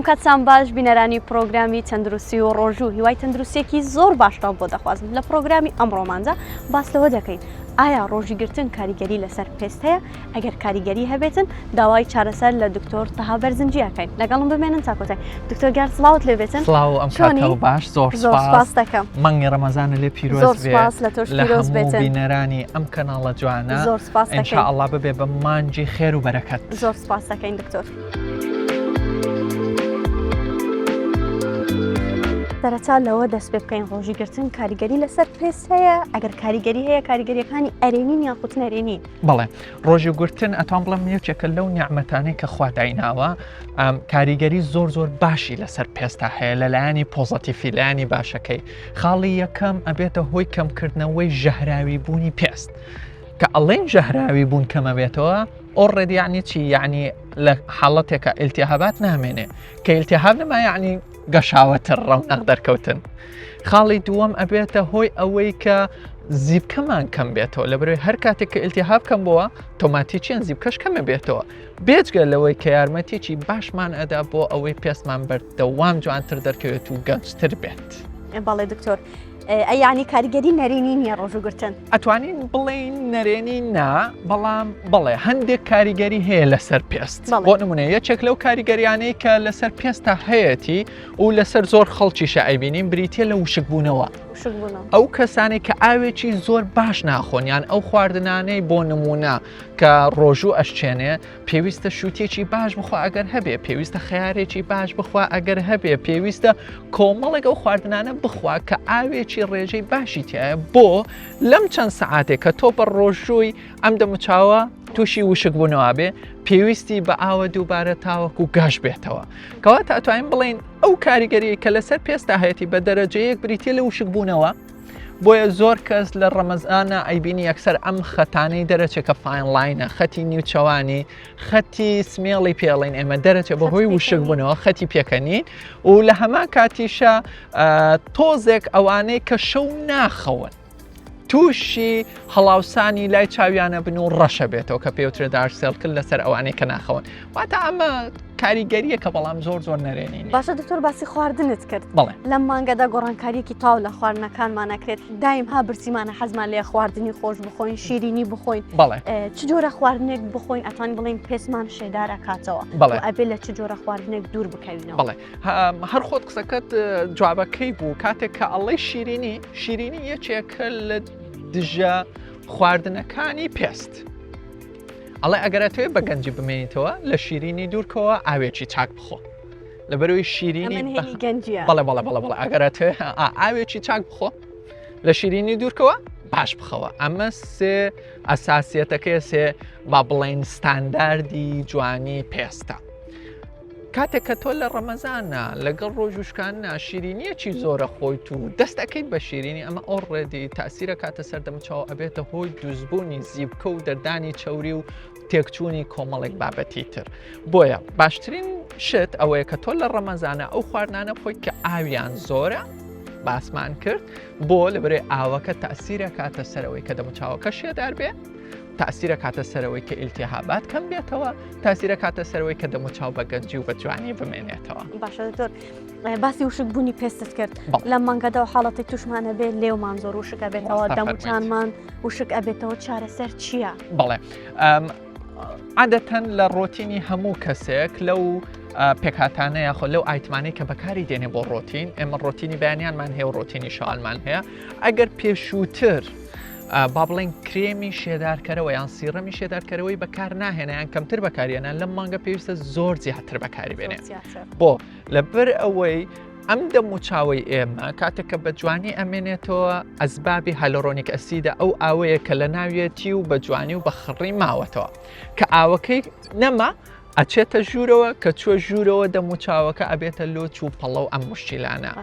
کاتسان باش بینەرانی پرۆگرامی تەندروستی و ڕۆژوو هیوای تەندروستیەکی زۆر باشتان بۆ دەخوازم لە پرۆگرامی ئەمڕۆماندا باس لەوە دەکەین ئایا ڕۆژی گرتن کاریگەری لەسەر پێست هەیە ئەگەر کاریگەری هەبێتن داوای چارەسەر لە دکتۆر تەها بەرزنجی ئەکەین لەگەڵم بمێنن تا کۆتای دکتۆر گیان سڵاوت لێ بێتن سڵاو ئەم چۆنی؟ کاتەوە باش زۆر زۆر سپاس سپاس دەکەم مانگی ڕەمەزانە لێ پیرۆز زۆر بێ سپاس لە تۆش لە پیرۆز هەموو بێتن بینەرانی ئەم کەناڵە جوانە زۆر سپاس ان شاء دەکەین الله ببێ بە مانگی خێر و بەرەکەت زۆر سپاس دەکەین دکتۆر سەرەتا لەوە دەست پێ بکەین ڕۆژی گرتن کاریگەری لەسەر پێست هەیە ئەگەر کاریگەری هەیە کاریگەریەکانی ئەرێنین یاخود نەرێنین بەڵێ ڕۆژی گرتن ئەتوان بڵێم یەکێکە لەو نیعمەتانەی کە خوا دایناوە کاریگەری زۆر زۆر باشی لەسەر پێستا هەیە لەلایەنی positive ی لایەنی باشەکەی خاڵی یەکەم ئەبێتە هۆی کەمکردنەوەی ژەهراوی بوونی پێست کە ئەڵێن ژەهراوی بوون کەمەبێتەوە already یعنی چی یعنی لە حاڵەتێکە التهابات نامێنێ کە التهاب نەما یعنی گەشاوەتر ڕەونەق دەرکەوتن. خاڵی دووەم ئەبێتە هۆی ئەوەی کە زیبکەمان کەم بێتەوە لە بەرەوەی هەر کاتێک کە التهاب کەم بووە تۆماتیچیان زیبکەش کەمە بێتەوە بێجگە لەوەی کە یارمەتیی باشمان ئەدا بۆ ئەوەی پێستمان بەردەوام جوانتر دەرکەوێت و گەنجتر بێت. بەڵێ دکتۆر ئەی یانی کاریگەری نەرێنی نییە ڕۆژووگرتن؟ ئەتوانین بڵێین نەرێنی نا بەڵام بەڵێ هەندێک کاریگەری هەیە لەسەر پێست بۆ نمونە یەکێک لەو کاریگەریانەی کە لەسەر پێستا هەیەتی و لەسەر زۆر خەڵکیشە ئەیبینین بریتە لە وشکبوونەوە ئەو کەسانێک کە ئاوێکی زۆر باش ناخۆن یان ئەو خواردنانەی بۆ نمونە کە ڕۆژوو ئەشچێنێ پێویستە شووتێکی باش بخوا ئەگەر هەبێ پێویستە خیارێکی باش بخوا ئەگەر هەبێ پێویستە کۆمەڵێک ئەو خواردنانە بخوا کە ئاوێکی ڕێژەی باشی تایە بۆ لەم چەند سەعاتێک کە تۆ بە ڕۆژووی ئەم دەموچاوە تووشی وشک بوونەوە بێ پێویستی بە ئاوە دووبارە تاوەکو گەش بێتەوە کەواتە ئەتوانین بڵین ئەو کاریگەری کە لەسەر پێستا هەیەی بە دەرەجەیەک بریتە لە وشک بوونەوە بۆیە زۆر کەس لە ڕەمەزانە ئەیبینی یەکسەر ئەم خەتانەی دەرەچێ کە fine line ە خەتی نیوچەوانی خەتی سمێڵی پێڵین ئێمە دەرەچێ بەهۆی وشک بوونەوە خەتی پێکەنین و لە هەمان کاتیشە تۆزێک ئەوانەی کە شەو ناخەون تووشی هەڵاوسانی لای چاویانە بن و ڕەشە بێتەوە کە پێوترێ dark circle لەسەر ئەوانەی کە ناخەون واتە ئەمە کاریگەریەکە بەڵام زۆر زۆر نەرێنی باشە دکتۆر باسی خواردنت کرد بەڵێ لەم مانگەدا گۆڕانکاریەکی تاو لە خواردنەکانمان نەکرێت دایم ها برسیمانە حەزمان لێ خواردنی خۆش بخۆین شیرینی بخۆین بەڵێ چ جۆرە خواردنێک بخۆین ئەتوان بڵین پێستمان شێدار ئەکاتەوە بەڵێ ئەبێ لە چ جۆرە خواردنێک دوور بکەوینەوە بەڵێ هەر خۆت قسەکەت جوابەکەی بوو کاتێک کە ئەڵەی شیرینی شیرینی یەکێکە لە دژە خواردنەکانی پێست ئەڵێ ئەگەر ئەتەوێ بە گەنجی بمێنیتەوە لە شیرینی دوورکەوە ئاوێکی چاک بخۆ لەبەرەوەی شیرینی گەنجیە بەڵێ بەڵێ بەڵێ بەڵێ ئەگەر ئەتەوێ ئاوێکی چاک بخۆ لە شیرینی دوورکەوە باش بخەوە ئەمە سێ ئەساسیەتەکەی سێ با بڵین ستانداردی جوانی پێستە. کاتێک کە تۆ لە ڕەمەزانە لەگەڵ ڕۆژوشکاننا شیرینیەکی زۆرە خۆیت و دەست ئەەکەیت بە شیرینی ئەمە already تاسیرە کاتە سەردەم چاو ئەبێتە هۆی دروستبوونی زیبکە و دەردانی چەوری و تێکچوونی کۆمەڵێک بابەتی تر بۆیە باشترین شت ئەوەیە کە تۆ لە ڕەمەزانە ئەو خواردنانە بخۆیت کە ئاویان زۆرە باسمان کرد بۆ لەبەرەی ئاوەکە تاسیرە کاتە سەرەوەی کە دەموچاوەکە شێدار بێ تاسیرە کاتە سەرەوەی کە ئیلتیهابات کەم بێتەوە تاسیرە کاتە سەرەوەی کە دەموچاو بە گەنجی و بە جوانی بمێنێتەوە. باشە دکتۆر باسی وشک بوونی پێستت کرد لەم مانگەدا و حاڵەتی توشمانە بێت لێومان زۆر وشک ئەبێتەوە دەموچانمان وشک ئەبێتەوە چارەسەر چییە؟ بەڵێ عادەتەن لە ڕۆتینی هەموو کەسێک لەو پێکهاتانە یاخۆ لەو item انەی کە بەکاری دێنێ بۆ ڕۆتین ئێمە ڕۆتینی بەیانیانمان هەیە و ڕۆتینی شەوانمان هەیە ئەگەر پێشووتر با بڵێن کرێمی شێدارکەرەوە یان serum ی شێدارکەرەوەی بەکار ناهێنە یان کەمتر بەکاریێنە لەم مانگە پێویستە زۆر زیاتر بەکاری بێنێ بۆ لەبەر ئەوەی ئەم دەم و چاوەی ئێمە کاتێک کە بە جوانی ئەمێنێتەوە ئەسبابی hyaluronic acid ە ئەو ئاوەیە کە لە ناویەتی و بە جوانی و بە خڕی ماوەتەوە کە ئاوەکەی نەما ئەچێتە ژوورەوە کە چوە ژوورەوە دەم و چاوەکە ئەبێتە لۆچ و پەڵە و ئەم مشکیلانە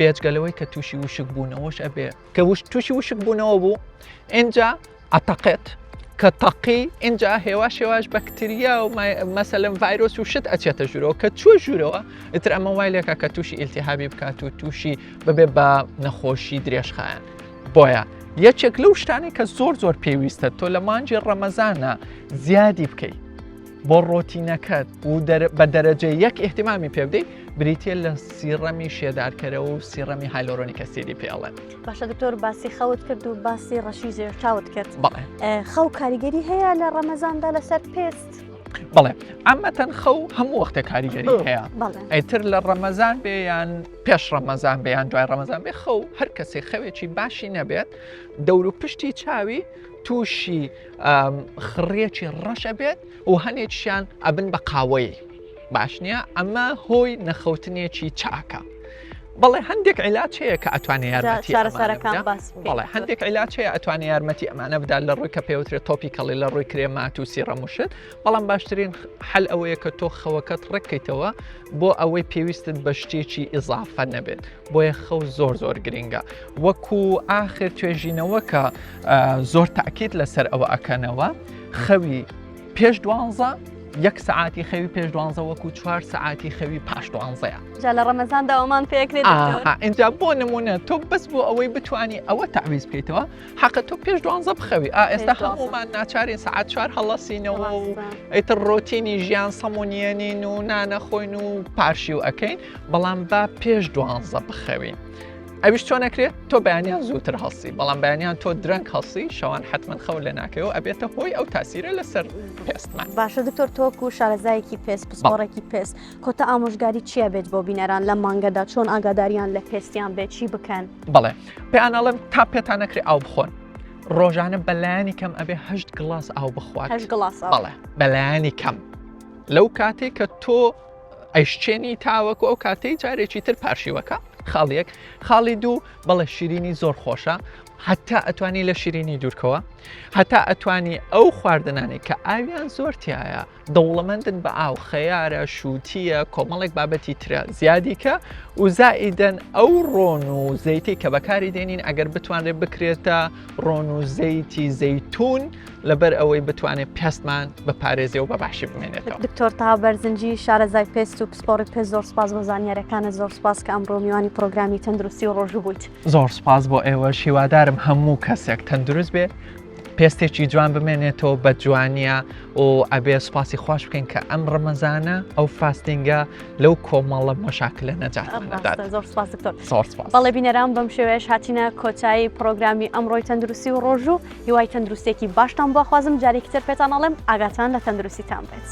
بێجگەلەوەی کە تووشی وشک بوونەوەش ئەبێ کە وش تووشی وشک بوونەوە بوو ئینجا ئەتەقێت کە تەقی ئینجا هێواش هێواش بەکتریا و مەسەلەن ڤایرۆس و شت ئەچێتە ژوورەوە کە چوە ژوورەوە ئیتر ئەمە وای لێکا کە تووشی ئیلتیهابی بکات و تووشی ببێ بە نەخۆشی درێژخایەن بۆیە یەکێک لەو شتانەی کە زۆر زۆر پێویستە تۆ لە مانگی ڕەمەزانە زیادی بکەیت. بۆ ڕۆتینەکەت و بە دەرەجە یەک ئیهتیمامی پێ بدەیت بریتە لە serum ی شێدارکەرەوە و serum ی hyaluronic acid ی پێڵێن. باشە دکتۆر باسی خەوت کرد و باسی ڕەشی ژێر چاوت کرد بەڵێ خەو کاریگەری هەیە لە ڕەمەزاندا لەسەر پێست؟ بەڵێ عامەتەن خەو هەموو وەختە کاریگەری هەیە ئەیتر لە ڕەمەزان بێ یان پێش ڕەمەزان بێ یان دوای ڕەمەزان بێ خەو هەر کەسێک خەوێکی باشی نەبێت دەور و پشتی چاوی تووشی خڕیەکی ڕەش ئەبێت و هەنێکیشیان ئەبن بە قاوەیی باش نییە ئەمە هۆی نەخەوتنێکی چاکە. بەڵێ هەندێک عیلاج هەیە کە ئەتوانێت یارمەتی بەڵێ هەندێک عیلاج هەیە ئەتوانێت یارمەتی ئەمانە بدات لە ڕووی کە پێوترێت topical ی لە ڕووی کرێمات و serum و شت بەڵام باشترین حل ئەوەیە کە تۆ خەوەکەت ڕێککەیتەوە بۆ ئەوەی پێویستت بە شتێکی ئیزافە نەبێت بۆیە خەو زۆر زۆر گرینگە وەکو ئاخر توێژینەوە کە زۆر تاکیت لەسەر ئەوە ئەکەنەوە خەوی پێش دوانزە یەک سعاتی خەوی پێش دوانزە وەکو چوار سعاتی خەوی پاش دوانزەیە جا لە ڕەمەزان داوامان پێکرێت اینجا بۆ نمونە تۆ بەس بۆ ئەوەی بتانی ئەوە تعویز بکەیتەوە حەقە تۆ پێش دوانزە بخەوی ئا ئێستا هەموومان ناچارین سەعات چوار هەڵەسینەوە و ئیتر ڕۆتینی ژیان سەمونیەنین و نانەخۆین و پارشی و ئەەکەین بەڵام با پێش دوانزە بخەوین. ئەویش چۆن ئەکرێت تۆ بەیانیان زووتر هەڵسی بەڵام بەیانیان تۆ درەنگ هەڵسی شەوان حتمما خەو لە ناکەوە ئەبێتە هۆی ئەو تاسیرە لەسەر پێستمان باشە دکتۆر تۆک و شارەزایەکی پێست پسپۆڕێکی پێست کۆتا ئامۆژگاری چییە بێت بۆ بینەران لەم مانگەدا چۆن ئاگاداریان لە پێستیان بێت چی بکەن؟ بەڵێ پێیان ئەڵێم تا پێتان نەکرێ ئاو بخۆن ڕۆژانە بەلایەنی کەم ئەبێ هەشت گڵاس ئاو بخوات هەشت گڵاس ئاو بەڵێ بەلایەنی کەم لەو کاتێک کە تۆ ئەیشچێنی تاوەکو ئەو کاتەی جارێکی تر پارشیوەکە خاڵ یەک خاڵی دوو بەڵێ شیرینی زۆر خۆشە هەتا ئەتوانی لە شیرینی دوورکەوە هەتا ئەتوانی ئەو خواردنانەی کە ئاویان زۆر تایە دەوڵەمەندن بە ئاو، خەیارە، شووتییە، کۆمەڵێک بابەتی ترە زیادی کە و زائیدەن ئەو ڕۆن و زەیتەی کە بەکاری دێنین ئەگەر بتوانرێت بکرێتە ڕۆن و زەیتی زەیتون لەبەر ئەوەی بتوانێت پێستمان بپارێزێ و بە باشی بمێنێتەوە. دکتۆر تەها بەرزنجی شارەزای پێست و پسپۆڕی پێست زۆر سوپاس بۆ زانیاریەکانت زۆر سوپاس کە ئەمڕۆ میوانی پرۆگرامی تەندروستی و ڕۆژوو بوویت. زۆر سوپاس بۆ ئێوەش هیوادارم هەموو کەسێک تەندروست بێ پێستێکی جوان بمێنێتەوە بە جوانیە و ئەبێ سوپاسی خواش بکەین کە ئەم ڕەمەزانە ئەو fasting ە لەو کۆمەڵە مەشاکلە نەجاتمان زۆر سپاس دکتۆر زۆر سپاس بەڵێ بینەران بەم شێوەیەش هاتینە کۆتایی پرۆگرامی ئەمڕۆی تەندروستی و ڕۆژ و هیوای تەندروستێکی باشتان بۆ خوازم جارێکی تر پێتان ئەڵێم ئاگاتان لە تەندروستیتان بێت.